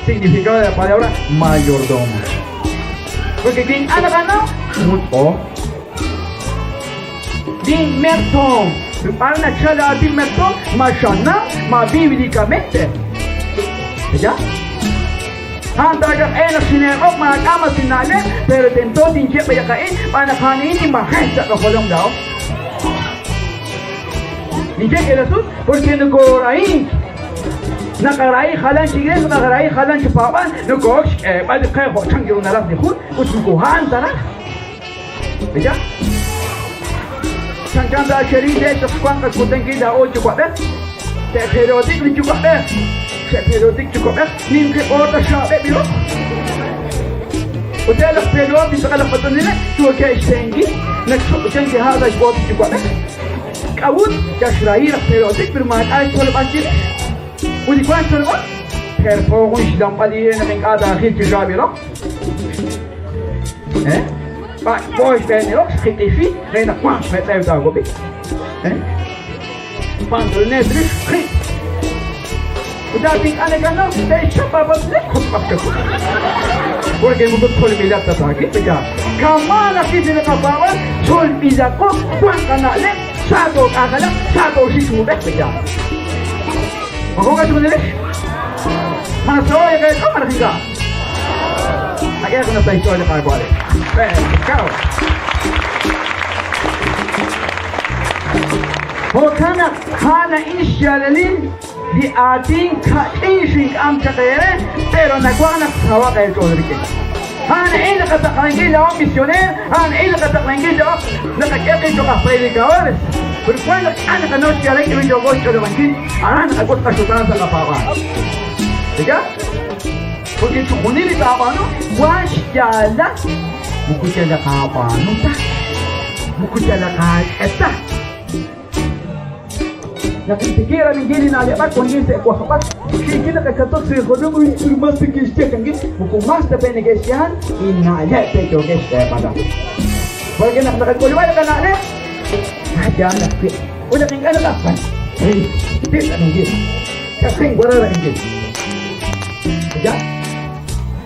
Significado de la palabra mayordomo. Porque wi ink'a' naqanaw, mutz'o. Din mertoom. B'ar nachal aatin mertoom? Ma xanaw, ma bíblicamente. Ya? A'an taakaq e naq xineeb'oq maak'a' mas inna'leb', pero tento tinye b'ayaq a'in, xb'aan naq a'an a'in li majel sa' qajolom laa'o. Ninye k'iila sut, porque nokoorahink. Naqarahi jalan chi iglesia, naqarahi jalan chi paab'aal, noko'ok xk'eeb'al li qe jo' chan ru naraj li jun, ut moko a'an ta raj. Ella? Chanchan ta xeril le chaq xwank qakutankil laa'o yuwa'b'ej. Te'jerotik li yuwa'b'ej. Xe'jerotik yuwa'b'ej, ninqi b'oota xaab'eb' li roq. Ut eb' laj Pedro li tz'aqal aj b'atz'uneleb' yookeb' xtengi nakxuq'chan chi ha' sa' xb'oot li yuwa'b'ej. K'a'ut yal xrahil laj Pedro pero maak'a' xtzolb'al chirix. Ut li wank xtzolb'al, perpo jun xlanb'al li naq ink'a' taajil chi xaab' li roq. Eh? B'ak'b'o xb'een li roq xjiq'ixi re naq wanq xmetz'ew taawab'i. Eh? Pantalones rix jiq'. Ut laa'at ink'a' nakanaw, te'xchap aab'atz'leb' jotb'aq chawu. Porque moko tzolb'ilaq ta taawib' pecha. Kama' naq li naqapaab'al tzolb'ilaqo wank qana'leb', sa took'anjelaq, sa tooxik chi uub'ej pecha. Ma jo'kan chixjunilex? Ma nasaho' li qeek'a malaj ink'a'? Nak'ehaq naq sa' xch'ool li Qaawa' re. Chao. Jo'kan naq a'an a'in xyaalalil li aatin kach'in xink'am chaq eere, pero nawaj naq sahaq eech'ool rik'in. A'an a'in li qataqlankil laa'o misioneer, a'an a'in li qataqlankil laa'o naqak'e qib' cho'q aj predicadores. Pero wan naq k'a' naqanaw xyaalal k'aru yooko xch'olob'ankil, aran naqak'ut qaxutaan sa' qapaab'aal. Diga? Porque chixjunil li taab'aanu wan xyaalal, moko yal naqaab'aanu ta, moko yal naqaak'e ta. Naq intikib' rab'inkil li na'leb'ak wankin sa' wajb'ak, xiikil naqakatok sa' injolom uy pero mas neke'xye chankin, moko mas ta pe' neke'xye a'an, inna'leb' pe' yookeb' xk'eeb'al. Porque naq naqak'ulub'a li qana'leb', yaal ajwi'. Ut naq ink'a' naqaj, hey, tik rab'inkil. Kaqin wara rab'inkil. Ya?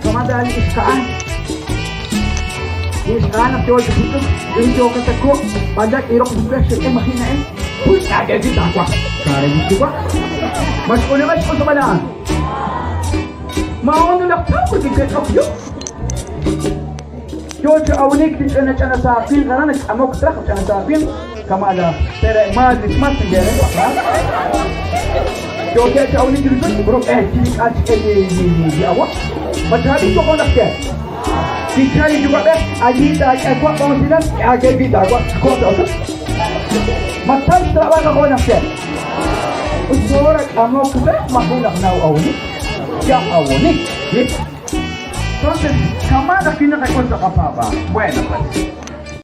Kamada li ixqa'al. Li ixqa'al naq yoo chi putz'uk, li yookatako', b'alak iroq b'ukax xek'e majina eh. Uy, k'ak'e tawa. Kare li yuwa'. Ma xk'ulub'a xk'utb'al a'an. Maono laj taw porque ke'ch'ok yo. Yoo chi awnik li ch'ina ch'ina saaqin aran nak'amok traj ch'ina saaqin kama' la tere maal li smat ngeere yookeb' chi awnik li sut rub'el chi li k'al chi li li li awa. Ma chaab'il toqon naq ke. Kichal li yuwa'b'ej allí taak'e wa' b'onsilal k'ake wi' taawa' xko' sa' ochoch. Ma taw xtrab'aj qajo' naq ke. Ut soora k'amok re ma jun aj naw awnik. Ya awonik. Entonces, kama' naq kinaqak'ul sa' qapaab'aal. Bueno, pues.